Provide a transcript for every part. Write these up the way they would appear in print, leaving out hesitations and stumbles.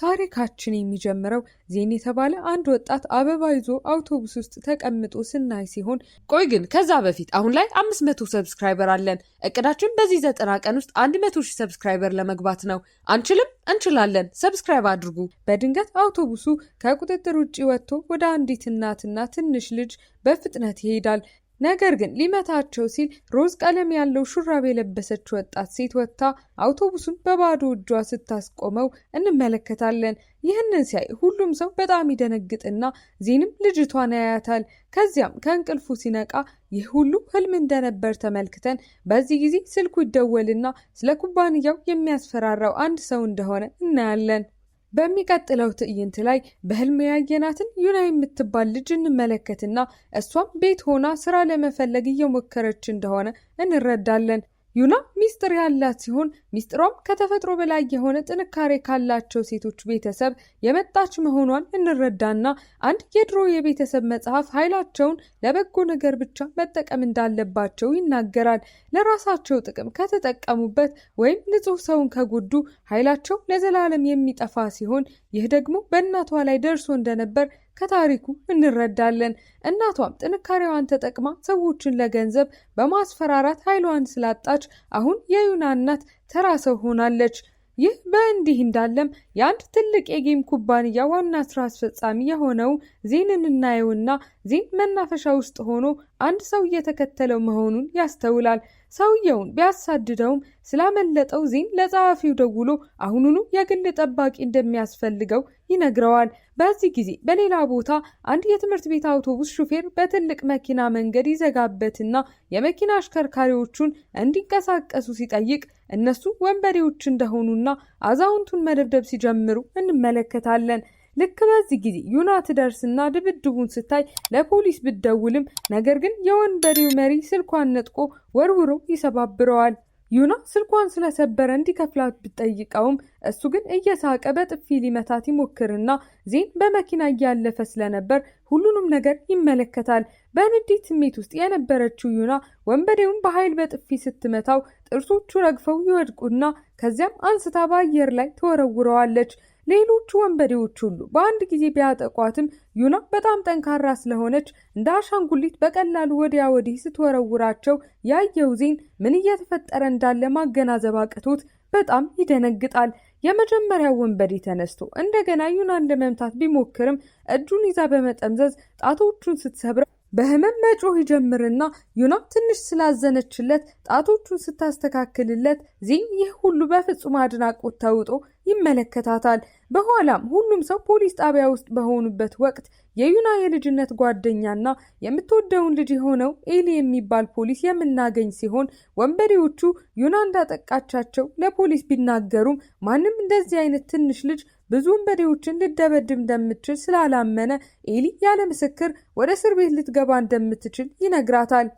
ታሪካችን የሚጀምረው ዜን የተባለ አንድ ወጣት አበባ ይዞ አውቶቡስ ውስጥ ተቀምጦ ስናይ ሲሆን፣ ቆይ ግን ከዛ በፊት አሁን ላይ 500 subscriber አለን። እቅዳችን በዚህ 90 ቀን ውስጥ 100,000 subscriber ለመግባት ነው። አንችልም? እንችላለን። Subscribe አድርጉ። በድንገት አውቶቡሱ ከቁጥጥር ውጭ ወጥቶ ወደ አንዲት እናትና ትንሽ ልጅ በፍጥነት ይሄዳል። ነገር ግን ሊመታቸው ሲል ሮዝ ቀለም ያለው ሹራብ የለበሰች ወጣት ሴት ወጥታ አውቶቡሱን በባዶ እጇ ስታስቆመው እንመለከታለን። ይህንን ሲያይ ሁሉም ሰው በጣም ይደነግጥና ዜንም ልጅቷን ያያታል። ከዚያም ከእንቅልፉ ሲነቃ ይህ ሁሉ ህልም እንደነበር ተመልክተን በዚህ ጊዜ ስልኩ ይደወልና ስለ ኩባንያው የሚያስፈራራው አንድ ሰው እንደሆነ እናያለን። በሚቀጥለው ትዕይንት ላይ በህልም ያየናትን ዩና የምትባል ልጅ እንመለከትና እሷም ቤት ሆና ስራ ለመፈለግ እየሞከረች እንደሆነ እንረዳለን። ዩና ሚስጥር ያላት ሲሆን፣ ሚስጥሯም ከተፈጥሮ በላይ የሆነ ጥንካሬ ካላቸው ሴቶች ቤተሰብ የመጣች መሆኗን እንረዳና አንድ የድሮ የቤተሰብ መጽሐፍ ኃይላቸውን ለበጎ ነገር ብቻ መጠቀም እንዳለባቸው ይናገራል። ለራሳቸው ጥቅም ከተጠቀሙበት ወይም ንጹሕ ሰውን ከጎዱ ኃይላቸው ለዘላለም የሚጠፋ ሲሆን፣ ይህ ደግሞ በእናቷ ላይ ደርሶ እንደነበር ከታሪኩ እንረዳለን። እናቷም ጥንካሬዋን ተጠቅማ ሰዎችን ለገንዘብ በማስፈራራት ኃይሏን ስላጣች አሁን የዩና እናት ተራ ሰው ሆናለች። ይህ በእንዲህ እንዳለም የአንድ ትልቅ የ game ኩባንያ ዋና ስራ አስፈጻሚ የሆነው ዜንን እናየውና ዜን መናፈሻ ውስጥ ሆኖ አንድ ሰው እየተከተለው መሆኑን ያስተውላል። ሰውየውን ቢያሳድደውም ስላመለጠው ዜን ለጸሐፊው ደውሎ አሁኑኑ የግል ጠባቂ እንደሚያስፈልገው ይነግረዋል። በዚህ ጊዜ በሌላ ቦታ አንድ የትምህርት ቤት አውቶቡስ ሹፌር በትልቅ መኪና መንገድ ይዘጋበትና የመኪና አሽከርካሪዎቹን እንዲንቀሳቀሱ ሲጠይቅ እነሱ ወንበዴዎች እንደሆኑና አዛውንቱን መደብደብ ሲጀምሩ እንመለከታለን። ልክ በዚህ ጊዜ ዩና ትደርስና ድብድቡን ስታይ ለፖሊስ ብትደውልም፣ ነገር ግን የወንበዴው መሪ ስልኳን ነጥቆ ወርውሮ ይሰባብረዋል። ዩና ስልኳን ስለሰበረ እንዲከፍላት ብትጠይቀውም እሱ ግን እየሳቀ በጥፊ ሊመታት ይሞክርና ዜን በመኪና እያለፈ ስለነበር ሁሉንም ነገር ይመለከታል። በንዴት ስሜት ውስጥ የነበረችው ዩና ወንበዴውን በኃይል በጥፊ ስትመታው ጥርሶቹ ረግፈው ይወድቁና ከዚያም አንስታ በአየር ላይ ትወረውረዋለች። ሌሎቹ ወንበዴዎች ሁሉ በአንድ ጊዜ ቢያጠቋትም ዩና በጣም ጠንካራ ስለሆነች እንደ አሻንጉሊት በቀላሉ ወዲያ ወዲህ ስትወረውራቸው ያየው ዜን ምን እየተፈጠረ እንዳለ ማገናዘብ አቅቶት በጣም ይደነግጣል። የመጀመሪያው ወንበዴ ተነስቶ እንደገና ዩናን ለመምታት ቢሞክርም እጁን ይዛ በመጠምዘዝ ጣቶቹን ስትሰብረው በህመም መጮህ ይጀምርና ዩና ትንሽ ስላዘነችለት ጣቶቹን ስታስተካክልለት ዜን ይህ ሁሉ በፍጹም አድናቆት ተውጦ ይመለከታታል። በኋላም ሁሉም ሰው ፖሊስ ጣቢያ ውስጥ በሆኑበት ወቅት የዩና የልጅነት ጓደኛና የምትወደውን ልጅ የሆነው ኤሊ የሚባል ፖሊስ የምናገኝ ሲሆን፣ ወንበዴዎቹ ዩና እንዳጠቃቻቸው ለፖሊስ ቢናገሩም ማንም እንደዚህ አይነት ትንሽ ልጅ ብዙ ወንበዴዎችን ልትደበድብ እንደምትችል ስላላመነ ኤሊ ያለ ምስክር ወደ እስር ቤት ልትገባ እንደምትችል ይነግራታል።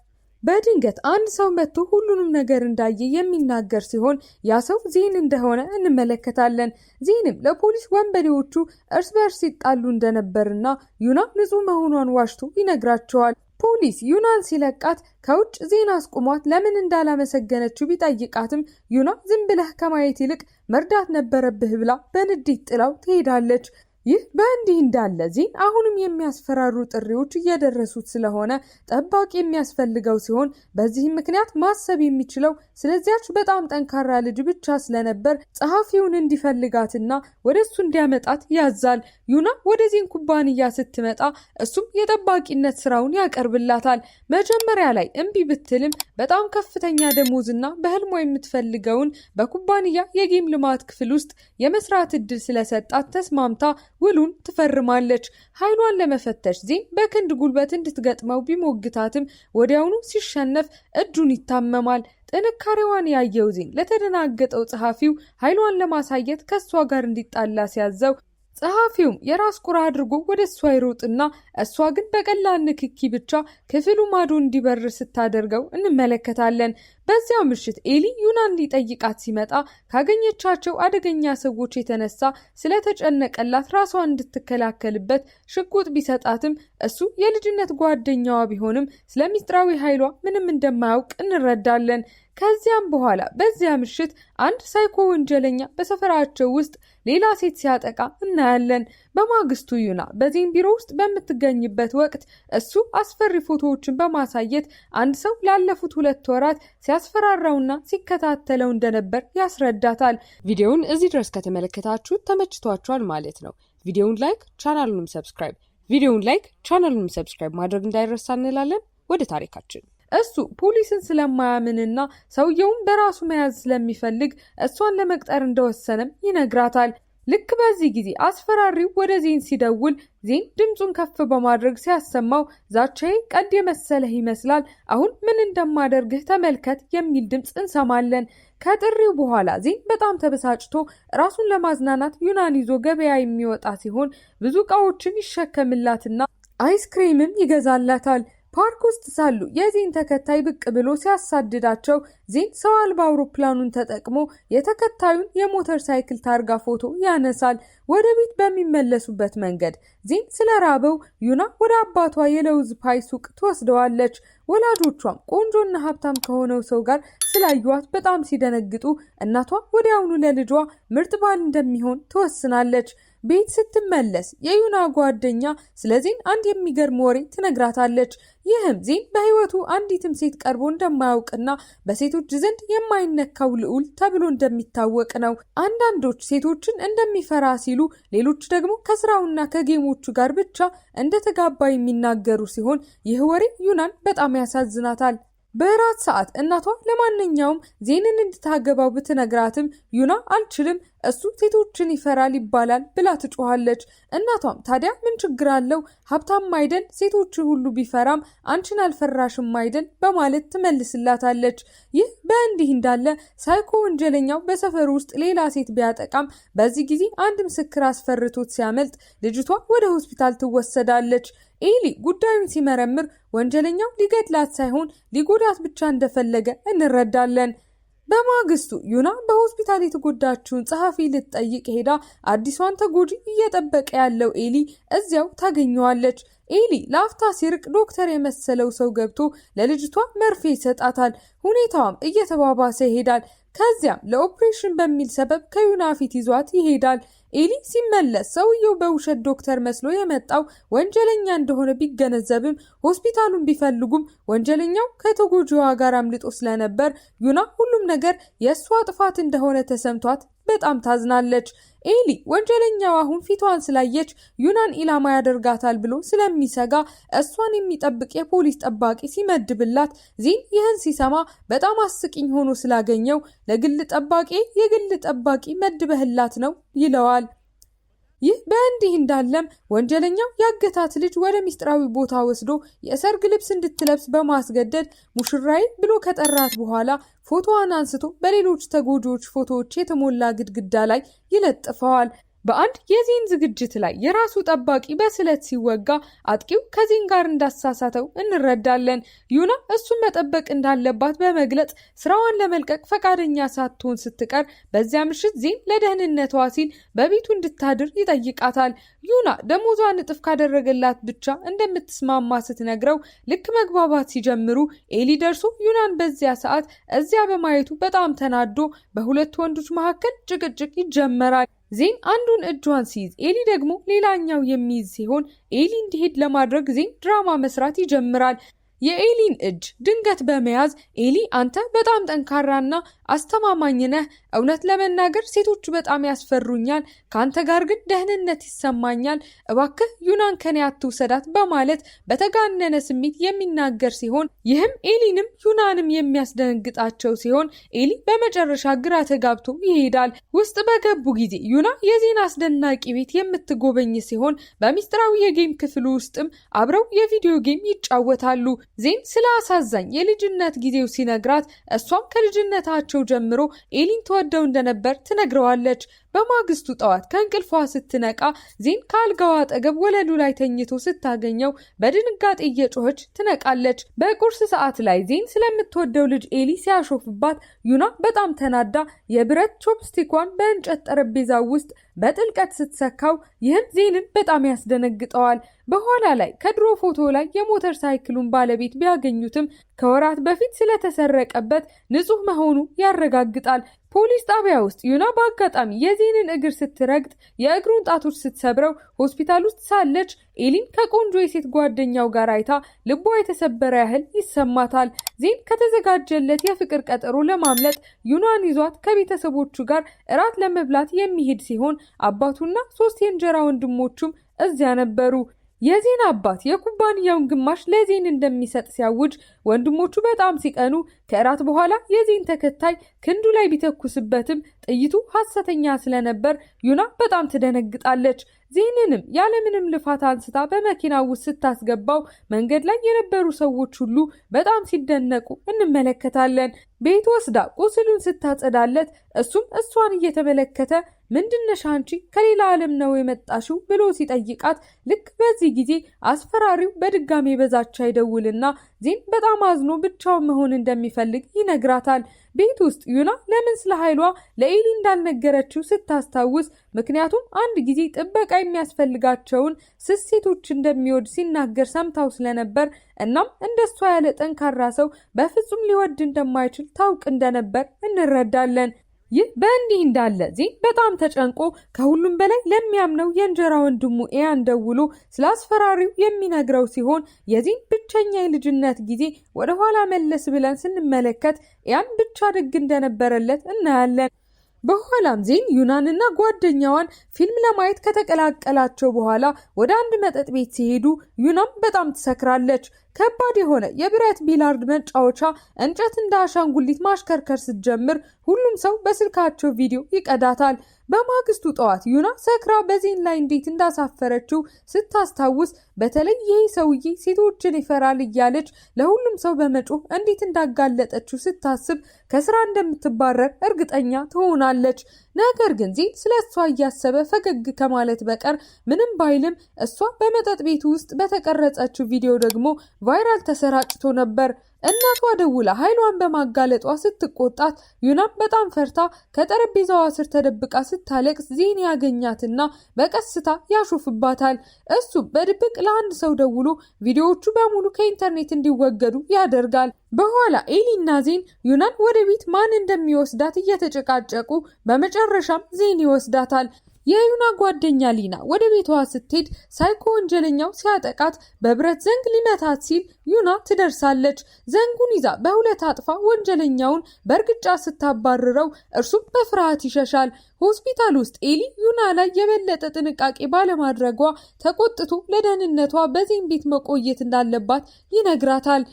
በድንገት አንድ ሰው መጥቶ ሁሉንም ነገር እንዳየ የሚናገር ሲሆን፣ ያ ሰው ዜን እንደሆነ እንመለከታለን። ዜንም ለፖሊስ ወንበዴዎቹ እርስ በርስ ሲጣሉ እንደነበርና ዩና ንጹሕ መሆኗን ዋሽቶ ይነግራቸዋል። ፖሊስ ዩናን ሲለቃት ከውጭ ዜን አስቁሟት ለምን እንዳላመሰገነችው ቢጠይቃትም ዩና ዝም ብለህ ከማየት ይልቅ መርዳት ነበረብህ ብላ በንዴት ጥላው ትሄዳለች። ይህ በእንዲህ እንዳለ ዜን አሁንም የሚያስፈራሩ ጥሪዎች እየደረሱት ስለሆነ ጠባቂ የሚያስፈልገው ሲሆን፣ በዚህም ምክንያት ማሰብ የሚችለው ስለዚያች በጣም ጠንካራ ልጅ ብቻ ስለነበር ጸሐፊውን እንዲፈልጋትና ወደ እሱ እንዲያመጣት ያዛል። ዩና ወደ ዜን ኩባንያ ስትመጣ እሱም የጠባቂነት ስራውን ያቀርብላታል። መጀመሪያ ላይ እምቢ ብትልም በጣም ከፍተኛ ደሞዝና በህልሟ የምትፈልገውን በኩባንያ የ game ልማት ክፍል ውስጥ የመስራት እድል ስለሰጣት ተስማምታ ውሉን ትፈርማለች። ኃይሏን ለመፈተሽ ዜን በክንድ ጉልበት እንድትገጥመው ቢሞግታትም ወዲያውኑ ሲሸነፍ እጁን ይታመማል። ጥንካሬዋን ያየው ዜን ለተደናገጠው ጸሐፊው ኃይሏን ለማሳየት ከእሷ ጋር እንዲጣላ ሲያዘው፣ ጸሐፊውም የራስ ቁር አድርጎ ወደ እሷ ይሮጥና እሷ ግን በቀላል ንክኪ ብቻ ክፍሉ ማዶ እንዲበር ስታደርገው እንመለከታለን። በዚያው ምሽት ኤሊ ዩናን ሊጠይቃት ሲመጣ ካገኘቻቸው አደገኛ ሰዎች የተነሳ ስለተጨነቀላት ራሷን እንድትከላከልበት ሽጉጥ ቢሰጣትም፣ እሱ የልጅነት ጓደኛዋ ቢሆንም ስለ ሚስጥራዊ ኃይሏ ምንም እንደማያውቅ እንረዳለን። ከዚያም በኋላ በዚያ ምሽት አንድ ሳይኮ ወንጀለኛ በሰፈራቸው ውስጥ ሌላ ሴት ሲያጠቃ እናያለን። በማግስቱ ዩና በዜን ቢሮ ውስጥ በምትገኝበት ወቅት እሱ አስፈሪ ፎቶዎችን በማሳየት አንድ ሰው ላለፉት 2 ወራት ሲያስፈራራውና ሲከታተለው እንደነበር ያስረዳታል። ቪዲዮውን እዚህ ድረስ ከተመለከታችሁ ተመችቷችኋል ማለት ነው። ቪዲዮውን like፣ ቻናሉንም subscribe ቪዲዮውን like፣ ቻናሉንም subscribe ማድረግ እንዳይረሳ እንላለን። ወደ ታሪካችን። እሱ ፖሊስን ስለማያምንና ሰውየውን በራሱ መያዝ ስለሚፈልግ እሷን ለመቅጠር እንደወሰነም ይነግራታል። ልክ በዚህ ጊዜ አስፈራሪው ወደ ዜን ሲደውል ዜን ድምፁን ከፍ በማድረግ ሲያሰማው "ዛቻዬ ቀልድ የመሰለህ ይመስላል፣ አሁን ምን እንደማደርግህ ተመልከት" የሚል ድምፅ እንሰማለን። ከጥሪው በኋላ ዜን በጣም ተበሳጭቶ ራሱን ለማዝናናት ዩናን ይዞ ገበያ የሚወጣ ሲሆን ብዙ እቃዎችን ይሸከምላትና አይስክሬምም ይገዛላታል። ፓርክ ውስጥ ሳሉ የዜን ተከታይ ብቅ ብሎ ሲያሳድዳቸው ዜን ሰው አልባ አውሮፕላኑን ተጠቅሞ የተከታዩን የሞተር ሳይክል ታርጋ ፎቶ ያነሳል። ወደ ቤት በሚመለሱበት መንገድ ዜን ስለራበው ዩና ወደ አባቷ የለውዝ pie ሱቅ ትወስደዋለች። ወላጆቿም ቆንጆና ሀብታም ከሆነው ሰው ጋር ስላዩዋት በጣም ሲደነግጡ እናቷ ወዲያውኑ ለልጇ ምርጥ ባል እንደሚሆን ትወስናለች። ቤት ስትመለስ የዩና ጓደኛ ስለ ዜን አንድ የሚገርም ወሬ ትነግራታለች። ይህም ዜን በሕይወቱ አንዲትም ሴት ቀርቦ እንደማያውቅና በሴቶች ዘንድ የማይነካው ልዑል ተብሎ እንደሚታወቅ ነው። አንዳንዶች ሴቶችን እንደሚፈራ ሲሉ፣ ሌሎች ደግሞ ከስራውና ከ game ኦቹ ጋር ብቻ እንደተጋባ የሚናገሩ ሲሆን ይህ ወሬ ዩናን በጣም ያሳዝናታል። በእራት ሰዓት እናቷ ለማንኛውም ዜንን እንድታገባው ብትነግራትም ዩና "አልችልም፣ እሱ ሴቶችን ይፈራል ይባላል" ብላ ትጮኻለች። እናቷም "ታዲያ ምን ችግር አለው? ሀብታም አይደል? ሴቶችን ሁሉ ቢፈራም አንቺን አልፈራሽም አይደል?" በማለት ትመልስላታለች። ይህ በእንዲህ እንዳለ ሳይኮ ወንጀለኛው በሰፈሩ ውስጥ ሌላ ሴት ቢያጠቃም በዚህ ጊዜ አንድ ምስክር አስፈርቶት ሲያመልጥ ልጅቷ ወደ ሆስፒታል ትወሰዳለች። ኤሊ ጉዳዩን ሲመረምር ወንጀለኛው ሊገድላት ሳይሆን ሊጎዳት ብቻ እንደፈለገ እንረዳለን። በማግስቱ ዩና በሆስፒታል የተጎዳችውን ጸሐፊ ልትጠይቅ ሄዳ አዲሷን ተጎጂ እየጠበቀ ያለው ኤሊ እዚያው ታገኘዋለች። ኤሊ ለአፍታ ሲርቅ ዶክተር የመሰለው ሰው ገብቶ ለልጅቷ መርፌ ይሰጣታል። ሁኔታዋም እየተባባሰ ይሄዳል። ከዚያም ለኦፕሬሽን በሚል ሰበብ ከዩና ፊት ይዟት ይሄዳል። ኤሊ ሲመለስ ሰውየው በውሸት ዶክተር መስሎ የመጣው ወንጀለኛ እንደሆነ ቢገነዘብም ሆስፒታሉን ቢፈልጉም ወንጀለኛው ከተጎጂዋ ጋር አምልጦ ስለነበር ዩና ሁሉም ነገር የእሷ ጥፋት እንደሆነ ተሰምቷት በጣም ታዝናለች። ኤሊ ወንጀለኛው አሁን ፊቷን ስላየች ዩናን ኢላማ ያደርጋታል ብሎ ስለሚሰጋ እሷን የሚጠብቅ የፖሊስ ጠባቂ ሲመድብላት ዜን ይህን ሲሰማ በጣም አስቂኝ ሆኖ ስላገኘው "ለግል ጠባቂ የግል ጠባቂ መድበህላት ነው?" ይለዋል። ይህ በእንዲህ እንዳለም ወንጀለኛው ያገታት ልጅ ወደ ሚስጥራዊ ቦታ ወስዶ የሰርግ ልብስ እንድትለብስ በማስገደድ "ሙሽራዬ" ብሎ ከጠራት በኋላ ፎቶዋን አንስቶ በሌሎች ተጎጂዎች ፎቶዎች የተሞላ ግድግዳ ላይ ይለጥፈዋል። በአንድ የዜን ዝግጅት ላይ የራሱ ጠባቂ በስለት ሲወጋ አጥቂው ከዜን ጋር እንዳሳሳተው እንረዳለን። ዩና እሱን መጠበቅ እንዳለባት በመግለጽ ስራዋን ለመልቀቅ ፈቃደኛ ሳትሆን ስትቀር በዚያ ምሽት ዜን ለደህንነቷ ሲል በቤቱ እንድታድር ይጠይቃታል። ዩና ደሞዟን እጥፍ ካደረገላት ብቻ እንደምትስማማ ስትነግረው ልክ መግባባት ሲጀምሩ ኤሊ ደርሶ ዩናን በዚያ ሰዓት እዚያ በማየቱ በጣም ተናዶ በሁለቱ ወንዶች መካከል ጭቅጭቅ ይጀመራል። ዜን አንዱን እጇን ሲይዝ ኤሊ ደግሞ ሌላኛው የሚይዝ ሲሆን ኤሊ እንዲሄድ ለማድረግ ዜን ድራማ መስራት ይጀምራል። የኤሊን እጅ ድንገት በመያዝ "ኤሊ፣ አንተ በጣም ጠንካራና አስተማማኝ ነህ። እውነት ለመናገር ሴቶች በጣም ያስፈሩኛል። ከአንተ ጋር ግን ደህንነት ይሰማኛል። እባክህ ዩናን ከኔ አትውሰዳት" በማለት በተጋነነ ስሜት የሚናገር ሲሆን ይህም ኤሊንም ዩናንም የሚያስደነግጣቸው ሲሆን ኤሊ በመጨረሻ ግራ ተጋብቶ ይሄዳል። ውስጥ በገቡ ጊዜ ዩና የዜን አስደናቂ ቤት የምትጎበኝ ሲሆን በሚስጥራዊ የ game ክፍሉ ውስጥም አብረው የ video game ይጫወታሉ። ዜን ስለ አሳዛኝ የልጅነት ጊዜው ሲነግራት እሷም ከልጅነታቸው ጀምሮ ኤሊን ትወደው እንደነበር ትነግረዋለች። በማግስቱ ጠዋት ከእንቅልፏ ስትነቃ ዜን ከአልጋዋ አጠገብ ወለሉ ላይ ተኝቶ ስታገኘው በድንጋጤ እየጮኸች ትነቃለች። በቁርስ ሰዓት ላይ ዜን ስለምትወደው ልጅ ኤሊ ሲያሾፍባት ዩና በጣም ተናዳ የብረት chopstick ኳን በእንጨት ጠረጴዛ ውስጥ በጥልቀት ስትሰካው ይህም ዜንን በጣም ያስደነግጠዋል። በኋላ ላይ ከድሮ ፎቶ ላይ የሞተር ሳይክሉን ባለቤት ቢያገኙትም ከወራት በፊት ስለተሰረቀበት ንጹህ መሆኑ ያረጋግጣል። ፖሊስ ጣቢያ ውስጥ ዩና በአጋጣሚ የዜንን እግር ስትረግጥ የእግሩን ጣቶች ስትሰብረው ሆስፒታል ውስጥ ሳለች ኤሊን ከቆንጆ የሴት ጓደኛው ጋር አይታ ልቧ የተሰበረ ያህል ይሰማታል። ዜን ከተዘጋጀለት የፍቅር ቀጠሮ ለማምለጥ ዩናን ይዟት ከቤተሰቦቹ ጋር እራት ለመብላት የሚሄድ ሲሆን አባቱና 3 የእንጀራ ወንድሞቹም እዚያ ነበሩ። የዜን አባት የኩባንያውን ግማሽ ለዜን እንደሚሰጥ ሲያውጅ ወንድሞቹ በጣም ሲቀኑ ከእራት በኋላ የዜን ተከታይ ክንዱ ላይ ቢተኩስበትም ጥይቱ ሐሰተኛ ስለነበር ዩና በጣም ትደነግጣለች። ዜንንም ያለምንም ልፋት አንስታ በመኪናው ውስጥ ስታስገባው መንገድ ላይ የነበሩ ሰዎች ሁሉ በጣም ሲደነቁ እንመለከታለን። ቤት ወስዳ ቁስሉን ስታጸዳለት እሱም እሷን እየተመለከተ ምንድነሽ አንቺ ከሌላ ዓለም ነው የመጣሽው ብሎ ሲጠይቃት ልክ በዚህ ጊዜ አስፈራሪው በድጋሜ በዛቻ ይደውልና ዜን በጣም አዝኖ ብቻውን መሆን እንደሚፈልግ ይነግራታል። ቤት ውስጥ ዩና ለምን ስለ ኃይሏ ለኤሊ እንዳልነገረችው ስታስታውስ ምክንያቱም አንድ ጊዜ ጥበቃ የሚያስፈልጋቸውን ስስ ሴቶች እንደሚወድ ሲናገር ሰምታው ስለነበር እናም እንደሷ ያለ ጠንካራ ሰው በፍጹም ሊወድ እንደማይችል ታውቅ እንደነበር እንረዳለን። ይህ በእንዲህ እንዳለ ዜን በጣም ተጨንቆ ከሁሉም በላይ ለሚያምነው የእንጀራ ወንድሙ ኤያን ደውሎ ስለ አስፈራሪው የሚነግረው ሲሆን የዜን ብቸኛ የልጅነት ጊዜ ወደ ኋላ መለስ ብለን ስንመለከት ኤያን ብቻ ደግ እንደነበረለት እናያለን። በኋላም ዜን ዩናንና ጓደኛዋን ፊልም ለማየት ከተቀላቀላቸው በኋላ ወደ አንድ መጠጥ ቤት ሲሄዱ ዩናም በጣም ትሰክራለች። ከባድ የሆነ የብረት ቢላርድ መጫወቻ እንጨት እንደ አሻንጉሊት ማሽከርከር ስትጀምር ሁሉም ሰው በስልካቸው ቪዲዮ ይቀዳታል። በማግስቱ ጠዋት ዩና ሰክራ በዜን ላይ እንዴት እንዳሳፈረችው ስታስታውስ በተለይ ይህ ሰውዬ ሴቶችን ይፈራል እያለች ለሁሉም ሰው በመጮህ እንዴት እንዳጋለጠችው ስታስብ ከስራ እንደምትባረር እርግጠኛ ትሆናለች። ነገር ግን ዜን ስለ እሷ እያሰበ ፈገግ ከማለት በቀር ምንም ባይልም እሷ በመጠጥ ቤቱ ውስጥ በተቀረጸችው ቪዲዮ ደግሞ viral ተሰራጭቶ ነበር። እናቷ ደውላ ኃይሏን በማጋለጧ ስትቆጣት ዩናም በጣም ፈርታ ከጠረጴዛዋ ስር ተደብቃ ስታለቅስ ዜን ያገኛትና በቀስታ ያሾፍባታል። እሱ በድብቅ ለአንድ ሰው ደውሎ ቪዲዮዎቹ በሙሉ ከኢንተርኔት እንዲወገዱ ያደርጋል። በኋላ ኤሊና ዜን ዩናን ወደ ቤት ማን እንደሚወስዳት እየተጨቃጨቁ በመጨረሻም ዜን ይወስዳታል። የዩና ጓደኛ ሊና ወደ ቤቷ ስትሄድ ሳይኮ ወንጀለኛው ሲያጠቃት በብረት ዘንግ ሊመታት ሲል ዩና ትደርሳለች። ዘንጉን ይዛ በሁለት አጥፋ ወንጀለኛውን በእርግጫ ስታባርረው እርሱም በፍርሃት ይሸሻል። ሆስፒታል ውስጥ ኤሊ ዩና ላይ የበለጠ ጥንቃቄ ባለማድረጓ ተቆጥቶ ለደህንነቷ በዜን ቤት መቆየት እንዳለባት ይነግራታል።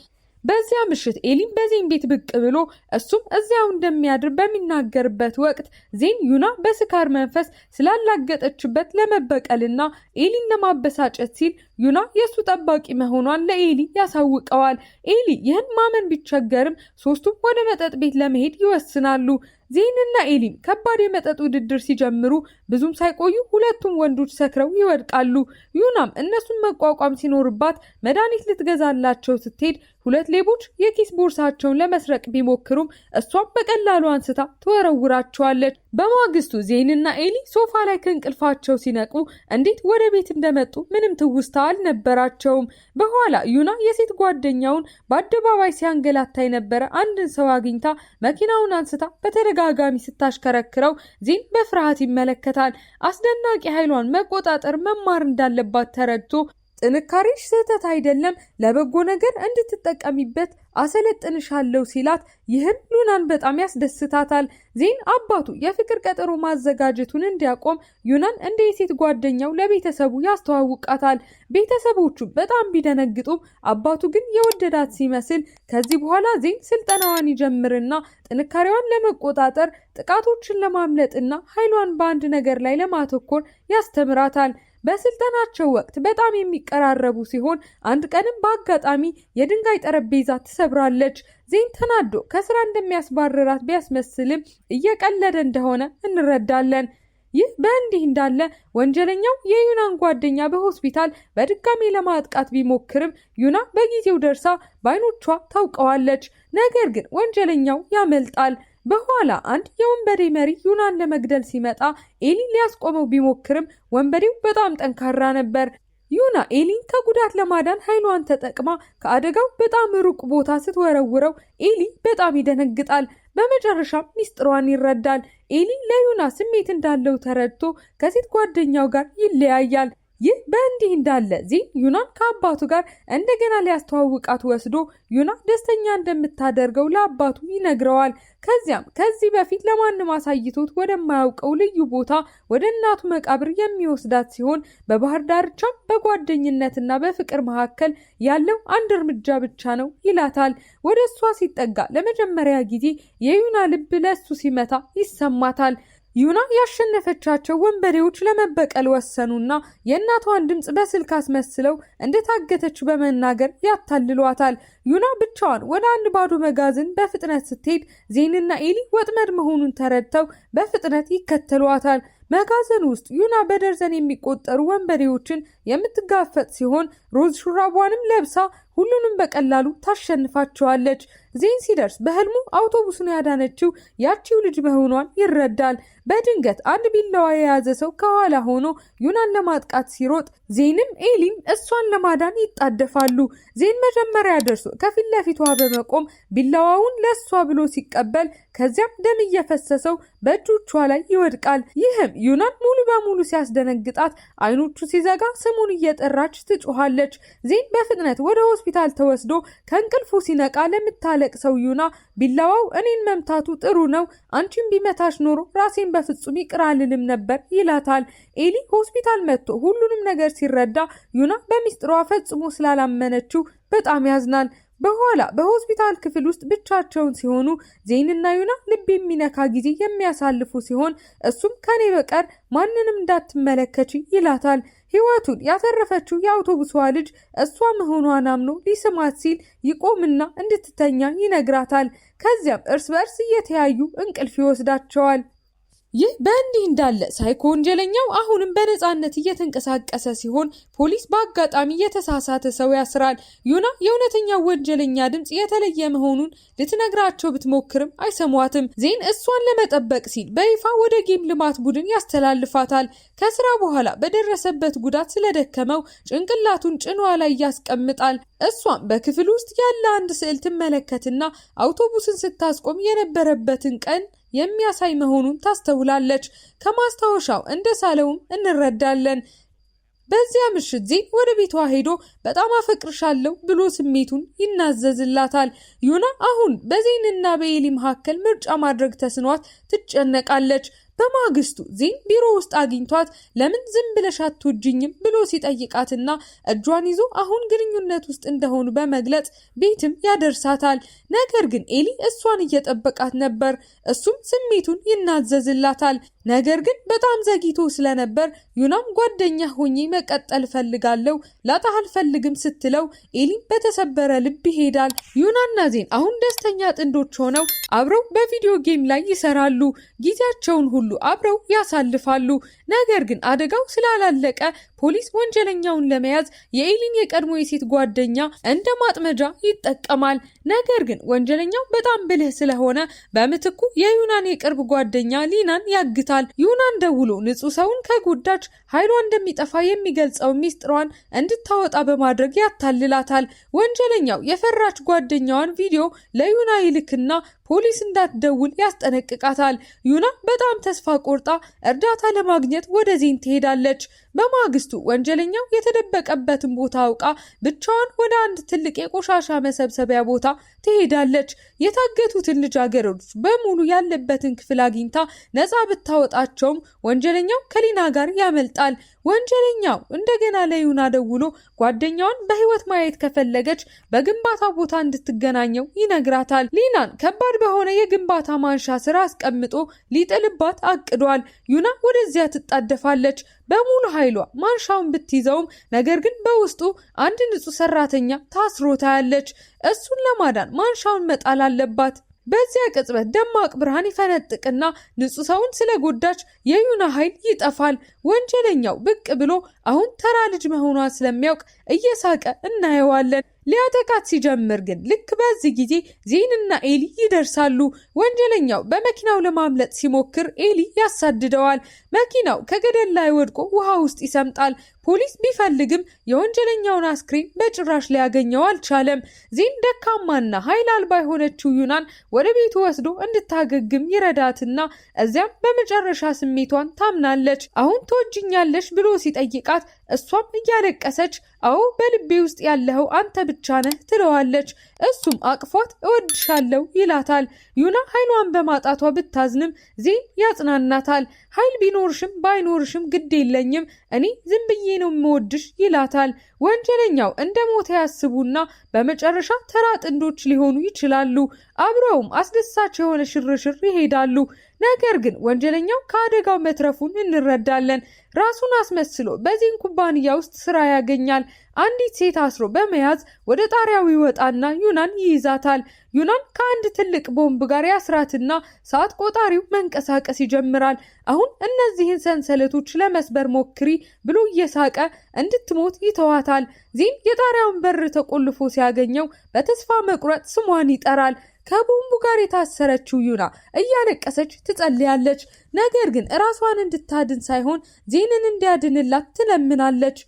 በዚያ ምሽት ኤሊም በዜን ቤት ብቅ ብሎ እሱም እዚያው እንደሚያድር በሚናገርበት ወቅት ዜን ዩና በስካር መንፈስ ስላላገጠችበት ለመበቀልና ኤሊን ለማበሳጨት ሲል ዩና የእሱ ጠባቂ መሆኗን ለኤሊ ያሳውቀዋል። ኤሊ ይህን ማመን ቢቸገርም ሶስቱም ወደ መጠጥ ቤት ለመሄድ ይወስናሉ። ዜንና ኤሊም ከባድ የመጠጥ ውድድር ሲጀምሩ ብዙም ሳይቆዩ ሁለቱም ወንዶች ሰክረው ይወድቃሉ። ዩናም እነሱን መቋቋም ሲኖርባት መድኃኒት ልትገዛላቸው ስትሄድ ሁለት ሌቦች የኪስ ቦርሳቸውን ለመስረቅ ቢሞክሩም እሷም በቀላሉ አንስታ ትወረውራቸዋለች። በማግስቱ ዜንና ኤሊ ሶፋ ላይ ከእንቅልፋቸው ሲነቁ እንዴት ወደ ቤት እንደመጡ ምንም ትውስታ አልነበራቸውም። በኋላ ዩና የሴት ጓደኛውን በአደባባይ ሲያንገላታ የነበረ አንድን ሰው አግኝታ መኪናውን አንስታ በተደጋጋሚ ስታሽከረክረው ዜን በፍርሃት ይመለከታል። አስደናቂ ኃይሏን መቆጣጠር መማር እንዳለባት ተረድቶ ጥንካሬሽ ስህተት አይደለም፣ ለበጎ ነገር እንድትጠቀሚበት አሰለጥንሻለሁ ሲላት ይህም ሉናን በጣም ያስደስታታል። ዜን አባቱ የፍቅር ቀጠሮ ማዘጋጀቱን እንዲያቆም ዩናን እንደ የሴት ጓደኛው ለቤተሰቡ ያስተዋውቃታል። ቤተሰቦቹ በጣም ቢደነግጡም አባቱ ግን የወደዳት ሲመስል ከዚህ በኋላ ዜን ስልጠናዋን ይጀምርና ጥንካሬዋን ለመቆጣጠር ጥቃቶችን ለማምለጥና ኃይሏን በአንድ ነገር ላይ ለማተኮር ያስተምራታል። በስልጠናቸው ወቅት በጣም የሚቀራረቡ ሲሆን አንድ ቀንም በአጋጣሚ የድንጋይ ጠረጴዛ ትሰብራለች። ዜን ተናዶ ከስራ እንደሚያስባርራት ቢያስመስልም እየቀለደ እንደሆነ እንረዳለን። ይህ በእንዲህ እንዳለ ወንጀለኛው የዩናን ጓደኛ በሆስፒታል በድጋሚ ለማጥቃት ቢሞክርም ዩና በጊዜው ደርሳ በአይኖቿ ታውቀዋለች። ነገር ግን ወንጀለኛው ያመልጣል። በኋላ አንድ የወንበዴ መሪ ዩናን ለመግደል ሲመጣ ኤሊ ሊያስቆመው ቢሞክርም ወንበዴው በጣም ጠንካራ ነበር። ዩና ኤሊን ከጉዳት ለማዳን ኃይሏን ተጠቅማ ከአደጋው በጣም ሩቅ ቦታ ስትወረውረው ኤሊ በጣም ይደነግጣል። በመጨረሻም ሚስጥሯን ይረዳል። ኤሊ ለዩና ስሜት እንዳለው ተረድቶ ከሴት ጓደኛው ጋር ይለያያል። ይህ በእንዲህ እንዳለ ዜን ዩናን ከአባቱ ጋር እንደገና ሊያስተዋውቃት ወስዶ ዩና ደስተኛ እንደምታደርገው ለአባቱ ይነግረዋል። ከዚያም ከዚህ በፊት ለማንም አሳይቶት ወደማያውቀው ልዩ ቦታ ወደ እናቱ መቃብር የሚወስዳት ሲሆን በባህር ዳርቻም በጓደኝነትና በፍቅር መካከል ያለው አንድ እርምጃ ብቻ ነው ይላታል። ወደ እሷ ሲጠጋ ለመጀመሪያ ጊዜ የዩና ልብ ለእሱ ሲመታ ይሰማታል። ዩና ያሸነፈቻቸው ወንበዴዎች ለመበቀል ወሰኑና የእናቷን ድምፅ በስልክ አስመስለው እንደታገተች በመናገር ያታልሏታል። ዩና ብቻዋን ወደ አንድ ባዶ መጋዘን በፍጥነት ስትሄድ ዜንና ኤሊ ወጥመድ መሆኑን ተረድተው በፍጥነት ይከተሏታል። መጋዘን ውስጥ ዩና በደርዘን የሚቆጠሩ ወንበዴዎችን የምትጋፈጥ ሲሆን ሮዝ ሹራቧንም ለብሳ ሁሉንም በቀላሉ ታሸንፋቸዋለች። ዜን ሲደርስ በህልሙ አውቶቡሱን ያዳነችው ያቺው ልጅ መሆኗን ይረዳል። በድንገት አንድ ቢላዋ የያዘ ሰው ከኋላ ሆኖ ዩናን ለማጥቃት ሲሮጥ ዜንም ኤሊም እሷን ለማዳን ይጣደፋሉ። ዜን መጀመሪያ ደርሶ ከፊት ለፊቷ በመቆም ቢላዋውን ለእሷ ብሎ ሲቀበል ከዚያም ደም እየፈሰሰው በእጆቿ ላይ ይወድቃል። ይህም ዩናን ሙሉ በሙሉ ሲያስደነግጣት አይኖቹ ሲዘጋ ስሙን እየጠራች ትጮኻለች። ዜን በፍጥነት ወደ ሆስፒታል ተወስዶ ከእንቅልፉ ሲነቃ ለምታለቅሰው ዩና ቢላዋው እኔን መምታቱ ጥሩ ነው፣ አንቺን ቢመታሽ ኖሮ ራሴን በፍጹም ይቅር አልልም ነበር ይላታል። ኤሊ ሆስፒታል መጥቶ ሁሉንም ነገር ሲረዳ ዩና በሚስጥሯ ፈጽሞ ስላላመነችው በጣም ያዝናል። በኋላ በሆስፒታል ክፍል ውስጥ ብቻቸውን ሲሆኑ ዜንና ዩና ልብ የሚነካ ጊዜ የሚያሳልፉ ሲሆን እሱም ከኔ በቀር ማንንም እንዳትመለከች ይላታል። ሕይወቱን ያተረፈችው የአውቶቡሷ ልጅ እሷ መሆኗን አምኖ ሊስማት ሲል ይቆምና እንድትተኛ ይነግራታል። ከዚያም እርስ በእርስ እየተያዩ እንቅልፍ ይወስዳቸዋል። ይህ በእንዲህ እንዳለ ሳይኮ ወንጀለኛው አሁንም በነፃነት እየተንቀሳቀሰ ሲሆን ፖሊስ በአጋጣሚ የተሳሳተ ሰው ያስራል። ዩና የእውነተኛው ወንጀለኛ ድምፅ የተለየ መሆኑን ልትነግራቸው ብትሞክርም አይሰሟትም። ዜን እሷን ለመጠበቅ ሲል በይፋ ወደ game ልማት ቡድን ያስተላልፋታል። ከስራ በኋላ በደረሰበት ጉዳት ስለደከመው ጭንቅላቱን ጭኗ ላይ ያስቀምጣል። እሷም በክፍል ውስጥ ያለ አንድ ስዕል ትመለከትና አውቶቡስን ስታስቆም የነበረበትን ቀን የሚያሳይ መሆኑን ታስተውላለች። ከማስታወሻው እንደሳለውም እንረዳለን። በዚያ ምሽት ዜን ወደ ቤቷ ሄዶ በጣም አፈቅርሻለሁ ብሎ ስሜቱን ይናዘዝላታል። ዩና አሁን በዜንና በኤሊ መካከል ምርጫ ማድረግ ተስኗት ትጨነቃለች። በማግስቱ ዜን ቢሮ ውስጥ አግኝቷት ለምን ዝም ብለሽ አትወጂኝም ብሎ ሲጠይቃትና እጇን ይዞ አሁን ግንኙነት ውስጥ እንደሆኑ በመግለጽ ቤትም ያደርሳታል። ነገር ግን ኤሊ እሷን እየጠበቃት ነበር። እሱም ስሜቱን ይናዘዝላታል። ነገር ግን በጣም ዘግይቶ ስለነበር ዩናም ጓደኛ ሆኜ መቀጠል እፈልጋለሁ፣ ላጣህ አልፈልግም ስትለው ኤሊም በተሰበረ ልብ ይሄዳል። ዩናና ዜን አሁን ደስተኛ ጥንዶች ሆነው አብረው በ video game ላይ ይሰራሉ። ጊዜያቸውን ሁሉ አብረው ያሳልፋሉ። ነገር ግን አደጋው ስላላለቀ ፖሊስ ወንጀለኛውን ለመያዝ የኤሊን የቀድሞ የሴት ጓደኛ እንደ ማጥመጃ ይጠቀማል። ነገር ግን ወንጀለኛው በጣም ብልህ ስለሆነ በምትኩ የዩናን የቅርብ ጓደኛ ሊናን ያግታል። ዩናን ደውሎ ንጹህ ሰውን ከጎዳች ኃይሏ እንደሚጠፋ የሚገልጸው ሚስጥሯን እንድታወጣ በማድረግ ያታልላታል። ወንጀለኛው የፈራች ጓደኛዋን ቪዲዮ ለዩና ይልክና ፖሊስ እንዳትደውል ያስጠነቅቃታል። ዩና በጣም ተስፋ ቆርጣ እርዳታ ለማግኘት ወደ ዜን ትሄዳለች። በማግስቱ ወንጀለኛው የተደበቀበትን ቦታ አውቃ ብቻዋን ወደ አንድ ትልቅ የቆሻሻ መሰብሰቢያ ቦታ ትሄዳለች። የታገቱትን ልጃገረዶች በሙሉ ያለበትን ክፍል አግኝታ ነፃ ብታወጣቸውም ወንጀለኛው ከሊና ጋር ያመልጣል። ወንጀለኛው እንደገና ለዩና ደውሎ ጓደኛዋን በሕይወት ማየት ከፈለገች በግንባታ ቦታ እንድትገናኘው ይነግራታል። ሊናን ከባድ በሆነ የግንባታ ማንሻ ስራ አስቀምጦ ሊጥልባት አቅዷል። ዩና ወደዚያ ትጣደፋለች። በሙሉ ኃይሏ ማንሻውን ብትይዘውም ነገር ግን በውስጡ አንድ ንጹህ ሰራተኛ ታስሮ ታያለች። እሱን ለማዳን ማንሻውን መጣል አለባት። በዚያ ቅጽበት ደማቅ ብርሃን ይፈነጥቅና ንጹህ ሰውን ስለጎዳች የዩና ኃይል ይጠፋል። ወንጀለኛው ብቅ ብሎ አሁን ተራ ልጅ መሆኗን ስለሚያውቅ እየሳቀ እናየዋለን። ሊያጠቃት ሲጀምር ግን ልክ በዚህ ጊዜ ዜንና ኤሊ ይደርሳሉ። ወንጀለኛው በመኪናው ለማምለጥ ሲሞክር ኤሊ ያሳድደዋል። መኪናው ከገደል ላይ ወድቆ ውሃ ውስጥ ይሰምጣል። ፖሊስ ቢፈልግም የወንጀለኛውን አስክሬን በጭራሽ ሊያገኘው አልቻለም። ዜን ደካማና ኃይል አልባ የሆነችው ዩናን ወደ ቤቱ ወስዶ እንድታገግም ይረዳትና እዚያም በመጨረሻ ስሜቷን ታምናለች። አሁን ትወጂኛለሽ ብሎ ሲጠይቃት እሷም እያለቀሰች አዎ በልቤ ውስጥ ያለኸው አንተ ብቻ ነህ ትለዋለች። እሱም አቅፏት እወድሻለሁ ይላታል። ዩና ኃይሏን በማጣቷ ብታዝንም ዜን ያጽናናታል። ኃይል ቢኖርሽም ባይኖርሽም ግድ የለኝም፣ እኔ ዝም ብዬ ነው የምወድሽ ይላታል። ወንጀለኛው እንደ ሞተ ያስቡና በመጨረሻ ተራ ጥንዶች ሊሆኑ ይችላሉ። አብረውም አስደሳች የሆነ ሽርሽር ይሄዳሉ። ነገር ግን ወንጀለኛው ከአደጋው መትረፉን እንረዳለን። ራሱን አስመስሎ በዚህን ኩባንያ ውስጥ ስራ ያገኛል። አንዲት ሴት አስሮ በመያዝ ወደ ጣሪያው ይወጣና ዩናን ይይዛታል። ዩናን ከአንድ ትልቅ ቦምብ ጋር ያስራትና ሰዓት ቆጣሪው መንቀሳቀስ ይጀምራል። አሁን እነዚህን ሰንሰለቶች ለመስበር ሞክሪ ብሎ እየሳቀ እንድትሞት ይተዋታል። ዚን የጣሪያውን በር ተቆልፎ ሲያገኘው በተስፋ መቁረጥ ስሟን ይጠራል። ከቦምቡ ጋር የታሰረችው ዩና እያለቀሰች ትጸልያለች። ነገር ግን እራሷን እንድታድን ሳይሆን ዜንን እንዲያድንላት ትለምናለች።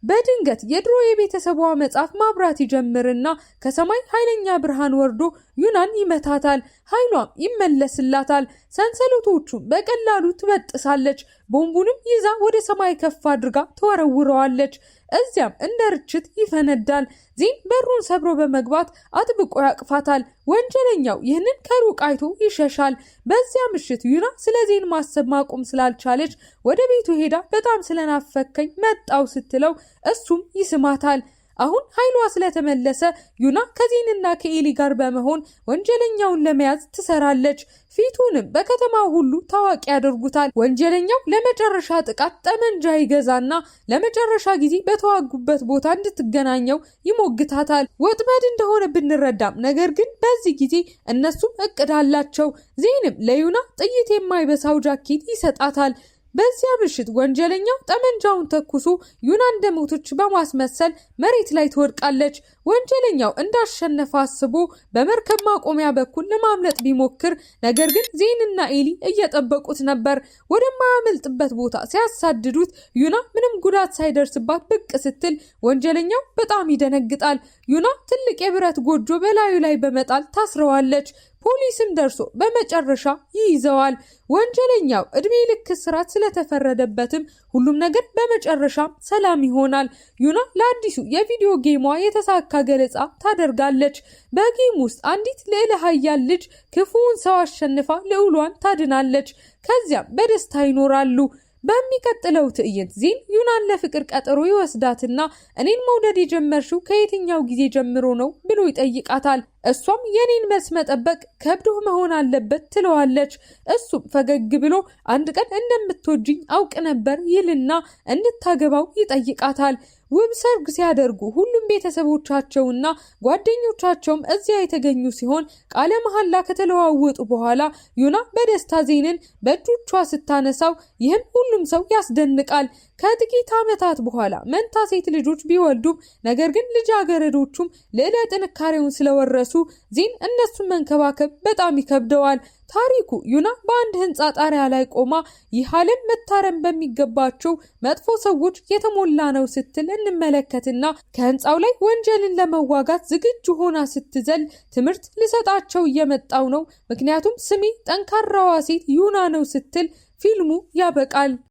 በድንገት የድሮ የቤተሰቧ መጽሐፍ ማብራት ይጀምርና ከሰማይ ኃይለኛ ብርሃን ወርዶ ዩናን ይመታታል። ኃይሏም ይመለስላታል። ሰንሰለቶቹን በቀላሉ ትበጥሳለች። ቦምቡንም ይዛ ወደ ሰማይ ከፍ አድርጋ ትወረውረዋለች። እዚያም እንደ ርችት ይፈነዳል። ዜን በሩን ሰብሮ በመግባት አጥብቆ ያቅፋታል። ወንጀለኛው ይህንን ከሩቅ አይቶ ይሸሻል። በዚያ ምሽት ዩና ስለ ዜን ማሰብ ማቆም ስላልቻለች ወደ ቤቱ ሄዳ በጣም ስለናፈከኝ መጣው ስትለው እሱም ይስማታል። አሁን ኃይሏ ስለተመለሰ ዩና ከዜንና ከኤሊ ጋር በመሆን ወንጀለኛውን ለመያዝ ትሰራለች። ፊቱንም በከተማው ሁሉ ታዋቂ ያደርጉታል። ወንጀለኛው ለመጨረሻ ጥቃት ጠመንጃ ይገዛና ለመጨረሻ ጊዜ በተዋጉበት ቦታ እንድትገናኘው ይሞግታታል። ወጥመድ እንደሆነ ብንረዳም ነገር ግን በዚህ ጊዜ እነሱም እቅድ አላቸው። ዜንም ለዩና ጥይት የማይበሳው ጃኬት ይሰጣታል። በዚያ ምሽት ወንጀለኛው ጠመንጃውን ተኩሶ ዩና እንደሞተች በማስመሰል መሬት ላይ ትወድቃለች። ወንጀለኛው እንዳሸነፈ አስቦ በመርከብ ማቆሚያ በኩል ለማምለጥ ቢሞክር ነገር ግን ዜንና ኤሊ እየጠበቁት ነበር። ወደማያመልጥበት ቦታ ሲያሳድዱት ዩና ምንም ጉዳት ሳይደርስባት ብቅ ስትል ወንጀለኛው በጣም ይደነግጣል። ዩና ትልቅ የብረት ጎጆ በላዩ ላይ በመጣል ታስረዋለች። ፖሊስም ደርሶ በመጨረሻ ይይዘዋል። ወንጀለኛው እድሜ ልክ እስራት ስለተፈረደበትም ሁሉም ነገር በመጨረሻም ሰላም ይሆናል። ዩና ለአዲሱ የቪዲዮ game ሟ የተሳካ ገለጻ ታደርጋለች። በ game ውስጥ አንዲት ልዕለ ኃያል ልጅ ክፉውን ሰው አሸንፋ ልዑሏን ታድናለች። ከዚያም በደስታ ይኖራሉ። በሚቀጥለው ትዕይንት ዜን ዩናን ለፍቅር ቀጠሮ ይወስዳትና እኔን መውደድ የጀመርሽው ከየትኛው ጊዜ ጀምሮ ነው ብሎ ይጠይቃታል። እሷም የኔን መልስ መጠበቅ ከብዶ መሆን አለበት ትለዋለች። እሱም ፈገግ ብሎ አንድ ቀን እንደምትወጂኝ አውቅ ነበር ይልና እንድታገባው ይጠይቃታል። ውብ ሰርግ ሲያደርጉ ሁሉም ቤተሰቦቻቸውና ጓደኞቻቸውም እዚያ የተገኙ ሲሆን ቃለ መሐላ ከተለዋወጡ በኋላ ዩና በደስታ ዜንን በእጆቿ ስታነሳው ይህም ሁሉም ሰው ያስደንቃል። ከጥቂት ዓመታት በኋላ መንታ ሴት ልጆች ቢወልዱም ነገር ግን ልጃገረዶቹም ልዕለ ጥንካሬውን ስለወረሱ ዜን እነሱን መንከባከብ በጣም ይከብደዋል። ታሪኩ ዩና በአንድ ህንፃ ጣሪያ ላይ ቆማ ይህ ዓለም መታረም በሚገባቸው መጥፎ ሰዎች የተሞላ ነው ስትል እንመለከትና ከህንፃው ላይ ወንጀልን ለመዋጋት ዝግጁ ሆና ስትዘል ትምህርት ልሰጣቸው እየመጣው ነው፣ ምክንያቱም ስሜ ጠንካራዋ ሴት ዩና ነው ስትል ፊልሙ ያበቃል።